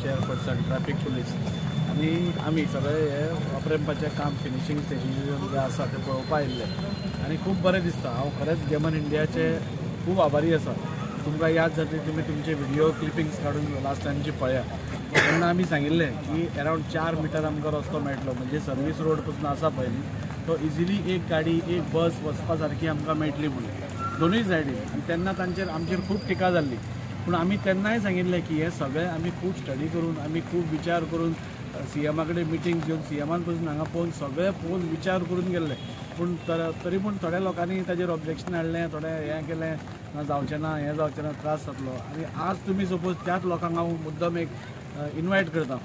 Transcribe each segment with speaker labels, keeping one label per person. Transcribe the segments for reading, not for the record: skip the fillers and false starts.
Speaker 1: Chairperson, traffic police आनी आमी सगळे हे अपरॅम्पाचें काम फिनिशींग स्टेजीचेर जें आसा तें पळोवपा आयिल्ले आनी खूब बरें दिसता. हांव खरेंच गॅमन इंडियाचे खूब आभारी आसा. तुमकां याद जातली, तुमी तुमचे व्हिडियो क्लिपिंग्स काडून लास्ट टायमची पळया. तेन्ना आमी सांगिल्लें की अरावंड 4 मिटर आमकां रस्तो मेळटलो, म्हणजे सर्वीस रोड पसून आसा पळय न्ही, तो इजिली एक गाडी एक बस वचपा सारकी आमकां मेळटली म्हणून दोनूय सायडीन. आनी तेन्ना तांचेर आमचेर खूब टिका जाल्ली, पूण आमी तेन्नाय सांगिल्लें की हें सगळें आमी खूब स्टडी करून, आमी खूब विचार करून, सीएमा कडेन मिटींग घेवन, सीएमान पसून हांगा पळोवन सगळें पळोवन विचार करून गेल्ले. पूण तरी पूण थोड्या लोकांनी ताजेर ऑब्जेक्शन हाडलें, थोडें हें केलें, ना जावचें ना, हें जावचें ना, त्रास जातलो. आनी आज तुमी सपोज त्याच लोकांक हांव मुद्दम एक इनवायट करता,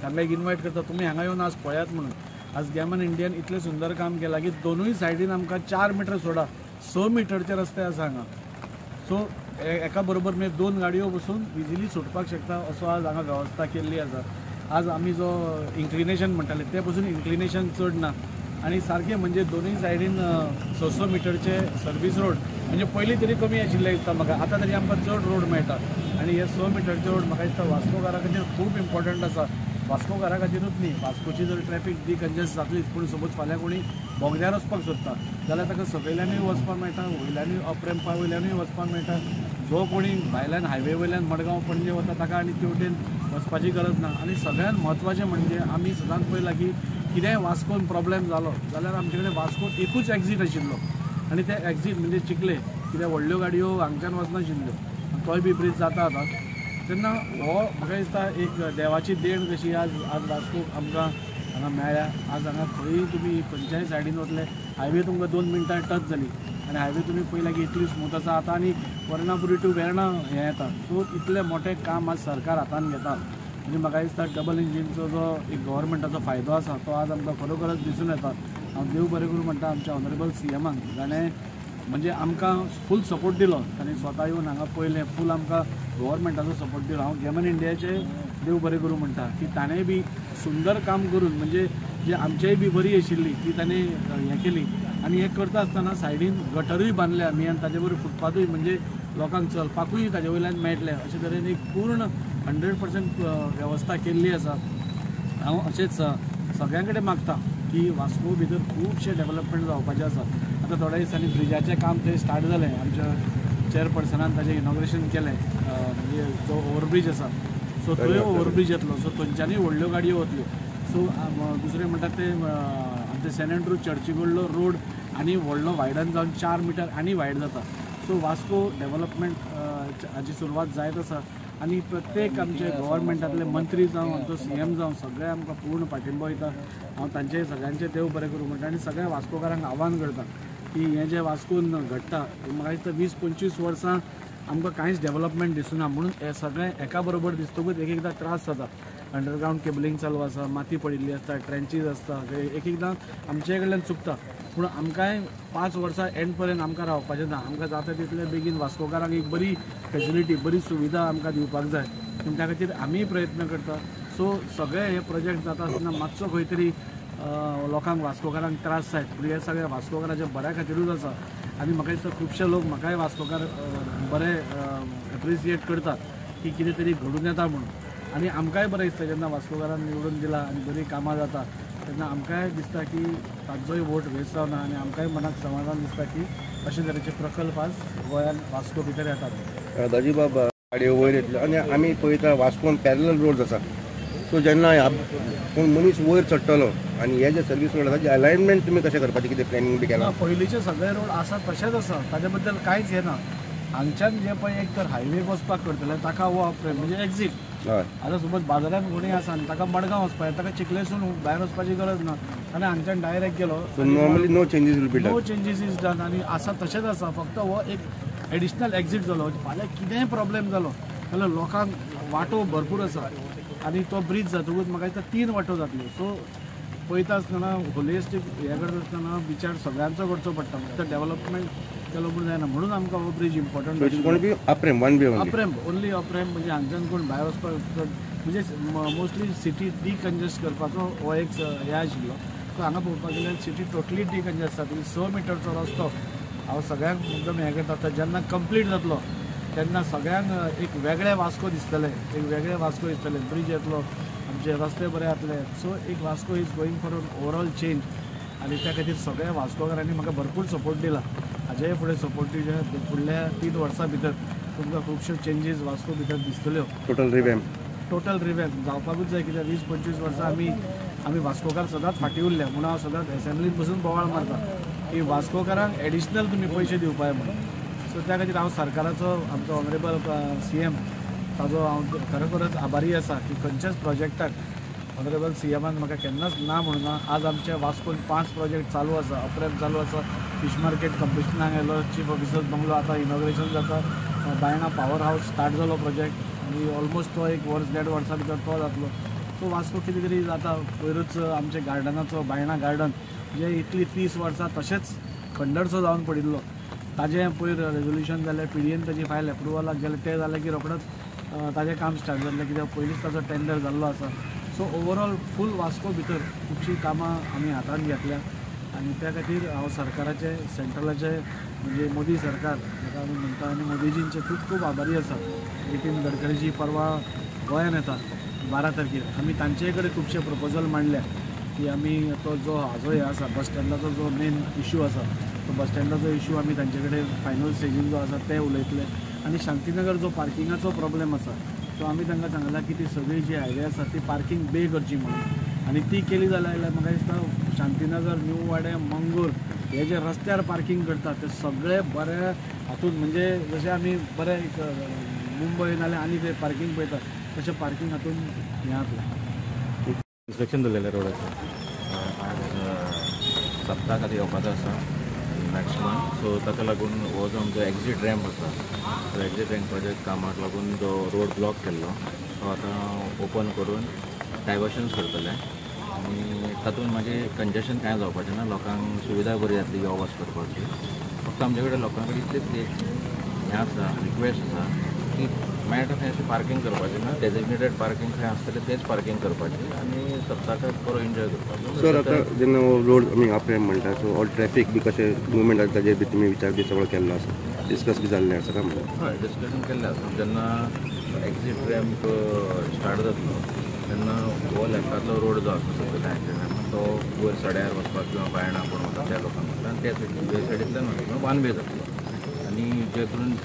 Speaker 1: तांकां एक इनवायट करता, तुमी हांगा येवन आज पळयात म्हणून. आज गॅमन इंडियन इतलें सुंदर काम केलां की दोनूय सायडीन आमकां 4 मिटर सोडा 6 मिटरचे रस्ते आसा हांगा. सो एका बरोबर म्हणजे 2 गाडयो बसून इजिली सुटपाक शकता असो आज हांगा वेवस्था केल्ली आसा. आज आमी जो इन्क्लिनेशन म्हणटाले ते पसून इन्क्लिनेशन चड ना आनी सारकें म्हणजे दोनूय सायडीन 600 मिटरचे सर्वीस रोड, म्हणजे पयलीं तरी कमी आशिल्लें दिसता म्हाका, आतां तरी आमकां चड रोड मेळटा. आनी हे 6 मिटरचे रोड म्हाका दिसता वास्कोकारा खातीर खूब इम्पॉर्टंट आसा. वास्कोकारा खातीरूच न्ही, वास्कोची जर ट्रॅफिक डिकंजस्ट जातलीच, पूण सपोज फाल्यां कोणी बोगद्यार वचपाक सोदता जाल्यार ताका सकयल्यानूय वचपाक मेळटा, वयल्यानूय अपरॅम्पा वयल्यानूय वचपाक मेळटा. जो कोणी भायल्यान हायवे वयल्यान मडगांव पणजे वता ताका आनी तेवटेन वचपाची गरज ना. आनी सगळ्यांत म्हत्वाचें म्हणजे आमी सदांच पळयलां की कितेंय वास्कोन प्रॉब्लेम जालो जाल्यार आमचे कडेन वास्कोन एकूच एक्झीट आशिल्लो आनी ते एक्झीट म्हणजे चिखले, कित्याक व्हडल्यो गाडयो हांगच्यान वचनाशिल्ल्यो, तोय बी ब्रीज जाता आतां. तेन्ना हो म्हाका दिसता एक देवाची देण कशी आज आज वास्कोक आमकां हांगा मेळ्ळ्या. आज हांगा खंय तुमी खंयच्याय सायडीन वतले, हायवे तुमकां 2 मिनटां टच जाली आनी हायवे तुमी पळयला की इतली स्मूथ आसा आतां. आनी वर्णापुरी टू वेर्णा हें येता. सो इतलें मोठें काम आज सरकार हातान घेता, म्हणजे म्हाका दिसता डबल इंजिनचो जो एक गव्हर्मेंटाचो फायदो आसा तो आज आमकां खरोखरच दिसून येता. हांव देव बरें करूं म्हणटा आमच्या ऑनरेबल सीएमाक, जाणें म्हणजे आमकां फूल सपोर्ट दिलो. तांणी स्वता येवन हांगा पळयलें, फूल आमकां गव्हर्मेंटाचो सपोर्ट दिलो. हांव गॅमन इंडियाचे देव बरें करूं म्हणटा की ताणें बी सुंदर काम करून, म्हणजे जे आमचेय बी बरी आशिल्ली ती ताणें हें केली. आनी हें करता आसतना सायडीन गटरूय बांदले आमी आनी ताजे बरोबर फुटपाथूय, म्हणजे लोकांक चलपाकूय ताजे वयल्यान मेळटलें अशे तरेन एक पूर्ण 100% वेवस्था केल्ली आसा. हांव अशेंच सगळ्यां कडेन मागता की वास्को भितर खुबशें डेवलपमेंट जावपाचें आसा. आतां थोड्या दिसांनी ब्रिजाचें काम थंय स्टार्ट जालें, आमच्या चेअरपर्सनान ताजें इनॉग्रेशन केलें, म्हणजे जो ओवरब्रीज आसा सो थंय ओवरब्रीज येतलो, सो थंयच्यानूय व्हडल्यो गाडयो वतल्यो. सो दुसरें म्हणटा ते आमचे सेंट एंड्रू चर्ची कडलो रोड आनी व्हडलो वायडन जावन 4 मिटर आनी वायड जाता. सो वास्को डेवलपमेंट हाची सुरवात जायत आसा आनी प्रत्येक आमचे गव्हर्मेंटांतले मंत्री जावं, आमचो सीएम जावं, सगळे आमकां पूर्ण पाठिंबो दिता. हांव तांचे सगळ्यांचे देव बरें करूं म्हणटा आनी सगळ्या वास्कोकारांक आव्हान करता की हें जें वास्कोन घडटा म्हाका दिसता 20-25 वर्सां आमकां कांयच डेवलपमेंट दिसना, म्हणून हें सगळें एका बरोबर दिसतकूच एक एकदां त्रास जाता. अंडरग्रावंड केबलिंग चालू आसा, माती पडिल्ली आसता, ट्रेंचीज आसता, एक एकदां आमचे कडल्यान चुकता. पूण आमकांय 5 वर्सां एंड पर्यंत आमकां रावपाचें ना, आमकां जाता तितले बेगीन वास्कोकारांक एक बरी फेसिलिटी, बरी सुविधा आमकां दिवपाक जाय, पूण त्या खातीर आमीय प्रयत्न करता. सो सगळे हे प्रोजेक्ट जाता आसतना मातसो खंय तरी लोकांक वास्कोकारांक त्रास जायत, पूण हे सगळे वास्कोकाराच्या बऱ्या खातीरूच आसा. आनी म्हाका दिसता खुबशे लोक म्हाकाय वास्कोकार बरे एप्रिसिएट करतात की कितें तरी घडून येता म्हणून. आनी आमकांय बरें दिसता जेन्ना वास्कोकारान निवडून दिला आनी बरीं कामां जाता तेन्ना आमकांय दिसता की तांचोय वोट वेस्ट जावना आनी आमकांय मनाक समाधान दिसता की अशे तरेचे प्रकल्प आज गोंयांत वास्को भितर येतात.
Speaker 2: दाजीबाब, गाडयो वयर येतल्यो आनी आमी पळयता वास्कोन पॅरलल रोड आसा, सो जेन्ना कोण मनीस वयर चडटलो आनी हे जे सर्वीस रोड आसा जे अलायनमेंट तुमी कशें करपाचें, कितें प्लॅनिंग बी केलां?
Speaker 1: पयलींचे सगळे रोड आसा तशेंच आसा, ताजे बद्दल कांयच हें ना. हांगच्यान जे पळय एक तर हायवे वचपाक करतले ताका हो म्हणजे एक्झीट. आतां सपोज बाजारान कोणूय आसा आनी ताका मडगांव वचपाक, ताका चिखलेसून भायर वचपाची गरज ना आनी हांगच्यान डायरेक्ट गेलो.
Speaker 2: Normally no changes will be done,
Speaker 1: no changes is done. आनी आसा तशेंच आसा, फक्त हो एक एडिशनल एक्झीट जालो. फाल्यां कितेंय प्रॉब्लेम जालो जाल्यार लोकांक वाटो भरपूर आसा आनी तो ब्रीज जातकूच म्हाका दिसता 3 वाटो जातल्यो. सो पळयता आसतना होलिस्टीक हें करता आसतना विचार सगळ्यांचो करचो पडटा, फक्त डेवलपमेंट केलो म्हूण जायना. म्हणून आमकां हो bridge important.
Speaker 2: Up ramp, one way
Speaker 1: up ramp, only up ramp, म्हणजे हांगच्यान कोण भायर वचपाक म्हणजे मोस्टली सिटी डिकंजस्ट करपाचो हो एक हें आशिल्लो. सो हांगा पळोवपाक गेल्यार सिटी टोटली डिकंजस्ट जातली. 6 मिटरचो रस्तो हांव सगळ्यांक मुद्दम हें करता, जेन्ना कंप्लीट जातलो तेन्ना सगळ्यांक एक वेगळें वास्को दिसतलें, एक वेगळें वास्को दिसतलें. ब्रिज येतलो, आमचे रस्ते बरे जातले. सो एक Vasco is going for an overall change आनी त्या खातीर सगळ्या वास्कोकारांनी म्हाका भरपूर सपोर्ट दिला. हाजेय फुडें सपोर्ट दिवचे. फुडल्या 3 वर्सां भितर तुमकां खुबश्यो चेंजीस वास्को भितर दिसतल्यो.
Speaker 2: टोटल रिवॅम्प,
Speaker 1: टोटल रिवॅम्प जावपाकूच जाय, कित्याक 20-25 वर्सां आमी वास्कोकार सदांच फाटीं उरल्या. म्हणून हांव सदांच एसेंब्लीन बसून बोवाळ मारता की वास्कोकारांक एडिशनल तुमी पयशे दिवपाक म्हणून. सो त्या खातीर हांव सरकाराचो, आमचो ऑनरेबल CM ताजो हांव खरोखरच आभारी आसा की खंयच्याच प्रोजेक्टाक ऑनरेबल CMान म्हाका केन्नाच ना म्हणूना. आज आमच्या वास्कोन 5 प्रोजेक्ट चालू आसा, अपरॅम्प चालू आसा, फिश मार्केट कंप्लिशनाक आयलो, चीफ ऑफिसर बंगलो आतां इनॉग्रेशन जाता, बायणा पावर हावस स्टार्ट जालो प्रोजेक्ट आनी ऑलमोस्ट तो 1 वर्स 1.5 वर्सां भितर तो जातलो. सो वास्को कितें तरी जाता. पयरूच आमच्या गार्डनाचो, बायणा गार्डन जे इतली 30 वर्सां तशेंच खंडरसो जावन पडिल्लो, ताजें पयर रेजोल्युशन जालें, PDN ताजी फायल एप्रुवलाक गेलें, तें जालें की रोखडोच ताजें काम स्टार्ट जातलें, कित्याक पयलींच ताजो टेंडर जाल्लो आसा. सो ओवरऑल फूल वास्को भितर खुबशीं कामां आमी हातांत घेतल्या आनी त्या खातीर हांव सरकाराचे, सेंट्रलाचे, म्हणजे मोदी सरकार ताका आमी म्हणटा, आनी मोदीजींचे खूब खूब आभारी आसा. नितीन गडकरीजी परवा गोंयान येता 12 तारखेर, आमी तांचे कडेन खुबशे प्रपोजल मांडल्या की आमी तो जो हाजो हे आसा बस स्टँडाचो जो मेन इशू आसा तो बस स्टँडाचो इशू आमी तांचे कडेन फायनल स्टेजीन जो आसा ते उलयतले. आनी शांतीनगर जो पार्किंगाचो प्रॉब्लेम आसा तो आमी तांकां सांगला की ती सगळी जी हायवे आसा ती पार्किंग बे करची म्हणून, आनी ती केली जाल्यार म्हाका दिसता शांतीनगर, न्यू वाडे, मंगूर हे जे रस्त्यार पार्किंग करतात ते सगळे बरे हातून, म्हणजे जशें आमी बरे एक मुंबय नाल्यार आनी ते पार्किंग पळयतात तशें पार्किंग हातून हें जातलें.
Speaker 3: इन्स्पेक्शन दवरलेलें रोडाचें आज सप्ता खातीर येवपाचो आसा नेक्स्ट मंथ. सो ताका लागून हो जो आमचो एक्झीट रॅम्प आसा तो एक्झीट रॅम्पाच्या कामाक लागून जो रोड ब्लॉक केल्लो तो आतां ओपन करून डायवर्शन्स करतले आनी तातूंत मागीर कंजेशन कांय जावपाचें ना, लोकांक सुविधा बरी जातली यो वच करपाची. फक्त आमचे कडेन लोकां कडेन इतलेंच एक हें आसा, रिक्वेस्ट आसा की मेळटा थंय अशें पार्किंग करपाचें ना, डेजिग्नेटेड पार्किंग खंय आसतलें तेच पार्किंग करपाचें आनी सप्तकाक बरो एन्जॉय करपाचो.
Speaker 2: सर आतां जेन्ना रोड आमी अपरॅम्प म्हणटा सो ऑल ट्रॅफिक बी कशें मुवमेंट आसा ताजेर बी तुमी विचार बी सगळो केल्लो आसा, डिस्कस बी जाल्लें आसा काय म्हणून?
Speaker 3: हय, डिस्कशन केल्लें आसा. जेन्ना एक्झीट रॅम्प स्टार्ट जातलो तेन्ना हो लेफ्टांतलो रोड जो आसा सगळो एक्झीट रॅम्प तो वयर सड्यार वचपाक किंवा बायणा कोण वता त्या लोकांक आनी त्या सायडींतल्यान वचपाक वन वे जातलो आनी जे करून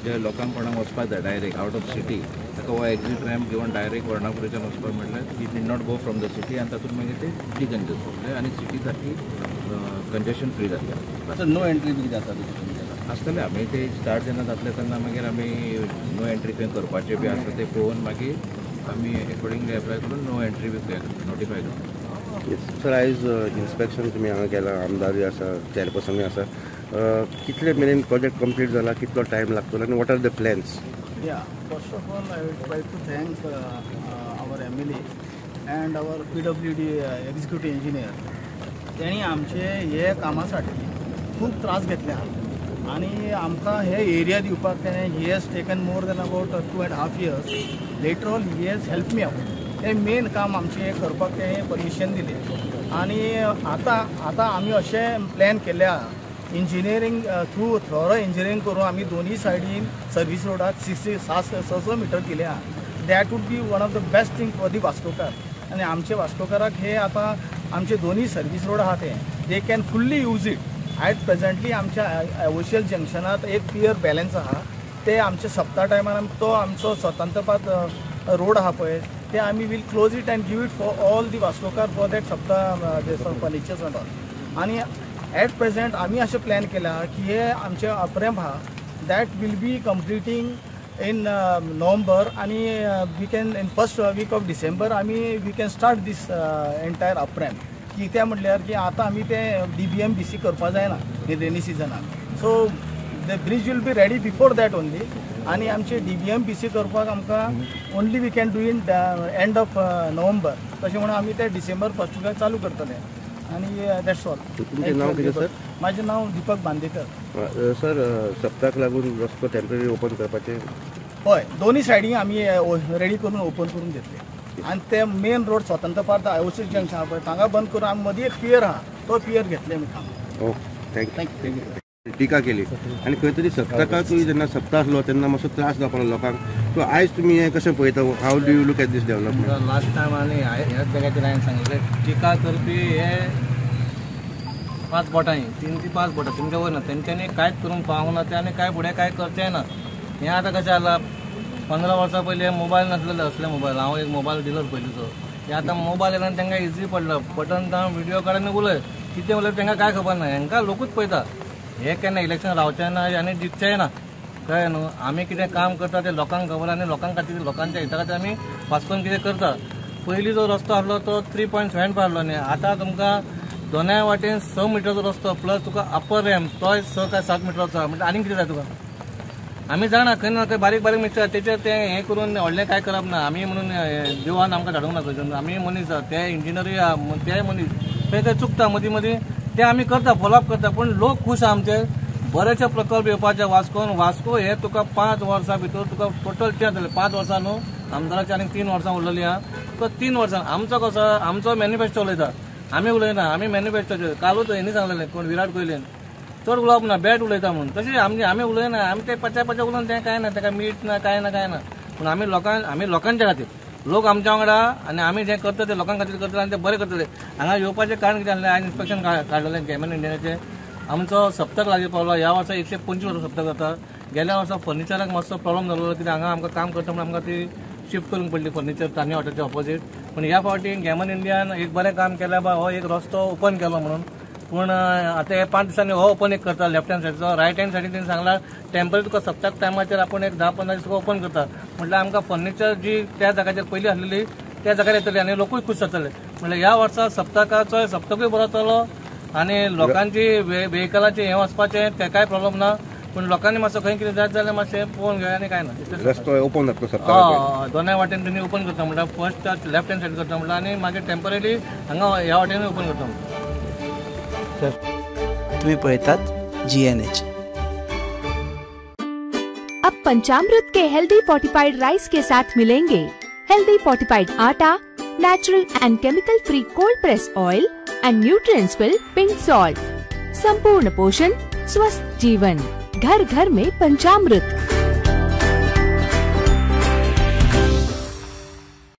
Speaker 3: जे लोकांक कोणाक वचपाक जाय डायरेक्ट आवट ऑफ सिटी ताका हो एक्झीट रॅम्प घेवन डायरेक्ट वर्णापुरीच्यान वचपाक म्हटल्यार he need not go from the city आनी तातूंत मागीर ते डिकंजस्ट जातले आनी सिटी सारकी कंजेशन फ्री जातलें.
Speaker 4: नो एंट्री बी कितें आसा
Speaker 3: आसतलें, आमी ते स्टार्ट जेन्ना जातलें तेन्ना मागीर आमी नो एंट्री खंय करपाचें बी आसा तें पळोवन मागीर आमी एकॉर्डिंगली एप्लाय करून नो एंट्री बी नोटिफाय करता.
Speaker 2: सर आयज इन्स्पेक्शन तुमी हांगा केलां, आमदारूय आसा, चेअरपर्सनूय आसा, कितले मेरेन प्रोजेक्ट कंप्लीट जाला, कितलो टायम लागतलो आनी what are the plans?
Speaker 4: Yeah, first of all I would like to thank our MLA and our PWD executive engineer. तेणी आमचे हे कामा साठी खूब त्रास घेतले आनी आमकां हे एरिया दिवपाक तेणें he has taken more than about 2.5 years. Later on he has help me out. तें मेन काम आमचें हें करपाक तेणें परमिशन दिलें आनी आतां आतां आमी अशें प्लॅन केल्लें आहा इंजिनियरींग थ्रू थोरो इंजिनियरींग करून आमी दोनूय सायडीन सर्वीस रोडाक 6-6 मिटर दिले आहा. That would be one of the best thing for the Vascokar. आनी आमचे वास्कोकाराक हे आतां आमचे दोनूय सर्वीस रोड आहा ते they can fully use it. आयज प्रेजेंटली आमच्या ओशियल जंक्शनात एक पियर बॅलन्स आहा ते आमचे सप्ता टायमार तो आमचो स्वतंत्रपात रोड आहा पळय ते आमी will close it and give it for all the Vascokar for that Sapta furnitures and all. आनी एट प्रेजेंट आमी अशें प्लॅन केला की हे आमचे अपरॅम्प आहा that will be completing in November आनी we can in first week of December आमी we can start this entire up ramp. कित्याक म्हटल्यार की आतां आमी ते DBMBC करपा जायना रेनी सिजनाक, so the bridge will be ready before that only. आनी आमचे DBMBC करपाक आमकां only we can do in end of November, तशें म्हणून आमी ते डिसेंबर फर्स्ट विकाक चालू करतले आनी that's all.
Speaker 2: तुमचें नांव कितें सर?
Speaker 4: म्हाजें नांव दीपक बांदेकर.
Speaker 2: सर सप्ताक लागून रस्तो टेम्पररी ओपन करपाचें?
Speaker 4: हय, दोनूय सायडी आमी रेडी करून ओपन करून घेतले आनी ते मेन रोड स्वतंत्र पार्क आयोसी जंक्शन आहा पळय थांगा बंद करून आमी मदीं एक पियर आहा तो पियर घेतले आमी.
Speaker 2: Okay, thank you. टिका केली आनी खंय तरी सप्तकाकूय जेन्ना सप्ता आसलो तेन्ना मातसो त्रास जावपालो लोकांक. सो आयज तुमी हें कशें पळयता, how do you look at this development?
Speaker 5: Last time आनी ह्याच जाग्याचेर हांवें सांगिल्लें, टिका करपी हे 5 बोटां, 3 ते 5 बोटां तेमच्या वयर ना, तेंच्यांनी कांयच करूंक पावूंक ना ते आनी कांय फुडें कांय करचें ना. हें आतां कशें जालां, 15 वर्सां पयलीं मोबायल नासलेले, असले मोबायल, हांव एक मोबायल डिलर पयलींचो. हे आतां मोबायल येयला आनी तांकां इजी पडला, बटन दाम व्हिडियो काड आनी उलय, कितें उलय तांकां कांय खबर ना. हेंकां लोकूच पळयता, हे केन्ना इलेक्शन रावचें ना आनी जिखचेंय ना, कळ्ळें न्हू. आमी कितें काम करता तें लोकांक खबर आनी लोकां खातीर, लोकांच्या हिता खातीर आमी वास्कोन कितें करता. पयलीं जो रस्तो आसलो तो 3.75 आसलो न्ही, आतां तुमकां दोनाय वाटेन 6 मिटराचो रस्तो प्लस तुका अपर रॅम्प तोय 6 काय 7 मिटराचो, म्हणल्यार आनीक कितें जाय तुका. आमी जाणा खंय ना खंय बारीक बारीक मिस्टेक, तेचेर तें हें करून व्हडलें कांय करप ना. आमी म्हणून देवान आमकां धाडूंक ना खंयसून, आमी मनीस आसा, ते इंजिनियरूय आहा, तेय मनीस, थंय थंय चुकता मदीं मदीं, ते आमी करता, फॉलोअप करता, पूण लोक खूश आहा आमचे. बरेचशे प्रकल्प येवपाचे वास्कोन. वास्को हे तुका 5 वर्सां भितर तुका टोटल चेंज जालें. 5 वर्सां न्हू, आमदाराची आनी 3 वर्सां उरलेली आहा, तुका 3 वर्सां आमचो कसो आमचो मॅनिफेस्टो उलयता, आमी उलयना, आमी मॅनिफेस्टोचेर कालूच हेणी सांगलेलें कोण विराट कोहलीन चड उलोवप ना, बॅट उलयता म्हणून, तशें आमचें आमी उलयना, आमी ते पचा पचा उलोवन तें कांय ना, ताका मीठ ना, कांय ना, कांय ना. पूण आमी लोकांक, आमी लोकांच्या खातीर, लोक आमच्या वांगडा आनी आमी जें करता तें लोकां खातीर करतले आनी ते बरें करतले. हांगा येवपाचें कारण कितें आसलें, आयज इन्स्पेक्शन काडलेलें गॅमन इंडियाचें, आमचो सप्तक लागीं पावलो, ह्या वर्सा 125 वर्सां सप्तक जाता. गेल्या वर्सा फर्निचराक मातसो प्रॉब्लम जालो, कित्याक हांगा आमकां काम करता म्हणून आमकां ती शिफ्ट करूंक पडली फर्निचर तान्या हॉटेलच्या ऑपोजीट. पूण ह्या फावटी गॅमन इंडियान एक बरें काम केलें बा, हो एक रस्तो ओपन केलो म्हणून. पूण आतां हे 5 दिसांनी हो ओपन एक करता लेफ्ट हँड सायडीचो, रायट हँड सायडीन तेणी सांगला टेम्पररी तुका सप्तक टायमाचेर आपूण एक 10-15 दीस तुका ओपन करता. म्हटल्यार आमकां फर्निचर जी त्या जाग्याचेर पयलीं आसलेली त्या जाग्यार येतली आनी लोकूय खूश जातले. म्हटल्यार ह्या वर्सा सप्तकाचो सप्तकूय बरो जातलो आनी लोकांची वेहिकलाचें हें वचपाचें तेकाय प्रॉब्लम ना. पूण लोकांनी मातसो खंय कितें जायत जाल्यार मातशें पळोवन घेया आनी कांय ना.
Speaker 2: रस्तो ओपन जातलो सप्तकाक,
Speaker 5: दोनाय वाटेन तेणी ओपन करता, म्हटल्यार फर्स्ट लेफ्ट हँड सायड करता म्हटल्यार आनी मागीर टेम्पररी हांगा ह्या वाटेनूय ओपन करता.
Speaker 6: तुम्ही पळयतात GNH.
Speaker 7: अब पंचामृत के हेल्दी फोर्टिफाइड राइस के साथ मिलेंगे हेल्दी फोर्टिफाइड आटा, natural and chemical free cold press oil and nutrients fill pink salt. संपूर्ण पोषण, स्वस्थ जीवन, घर घर में पंचामृत।